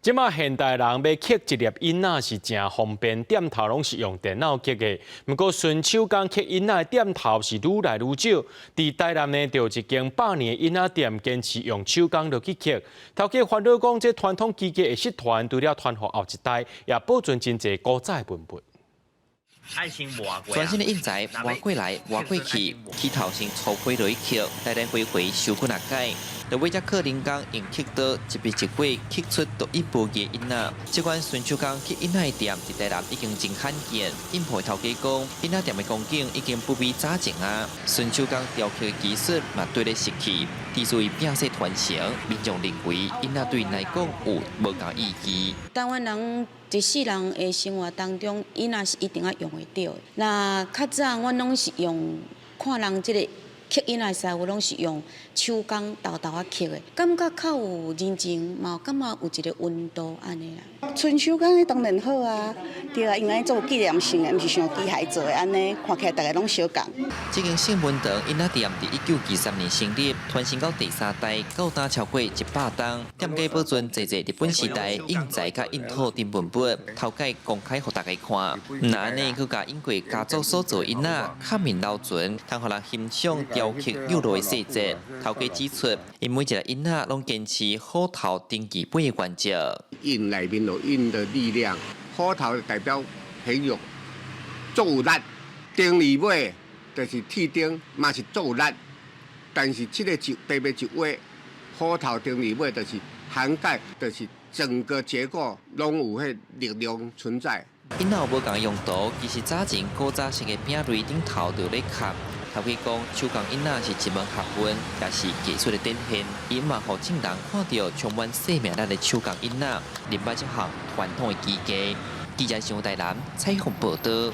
這馬現代人欲刻一粒印仔是誠方便，店頭攏是用電腦刻的。毋過純手工刻印仔的店頭是愈來愈少。佇台南呢，就有一間百年的印仔店，堅持用手工落去刻。頭家煩惱講，這傳統技藝會失傳，除了傳予後一代，也保存真濟古早的文物。全新的印材磨過來磨過去，起頭先粗批落去刻，來來回回收幾若擺，落尾才靠人工用刻刀一筆一畫刻出獨一無二的印仔。這款純手工刻印仔的店，佇台南已經真罕見。印鋪頭家講，印仔店的光景已經不比早前啊。純手工雕刻的技術嘛，綴咧失去，技術伊變勢傳承，民眾認為印仔對𪜶來講有無仝意義。台灣人一世人的生活當中，印仔是一定愛用會著的。那較早阮攏是用看人這個刻印仔的師傅，攏是用手工沓沓仔刻的，感覺較有人情，嘛感覺有一個溫度按呢啦。純手工的當然好啊，對啊，因為做紀念性的，毋是像機械做的按呢，看起來逐个攏相仝。這間聖文堂印仔店佇1923年成立，傳承到第三代，到今超過100冬。店家保存濟濟日本時代印材佮印套等文物，頭擺公開予大家看。毋但按呢，閣共印過家族所做印仔刻面留存，通予人欣賞雕刻釉落的細節。頭家指出，𪜶每一个印仔攏堅持虎頭頂魚尾的原則。印內面有印的力量，虎頭代表很有足有力，頂魚尾就是鐵釘，嘛是足有力。但是這個一特別一畫，虎頭頂魚尾就是涵蓋，就是整個結構攏有彼力量存在。印仔有無仝用途，其實早前古早式的餅類頂頭就咧刻。頭家講，手工印仔是一門學問，也是技術的展現。伊嘛予眾人看著充滿生命力的手工印仔，明白這項傳統的技藝。記者上台南採訪報導。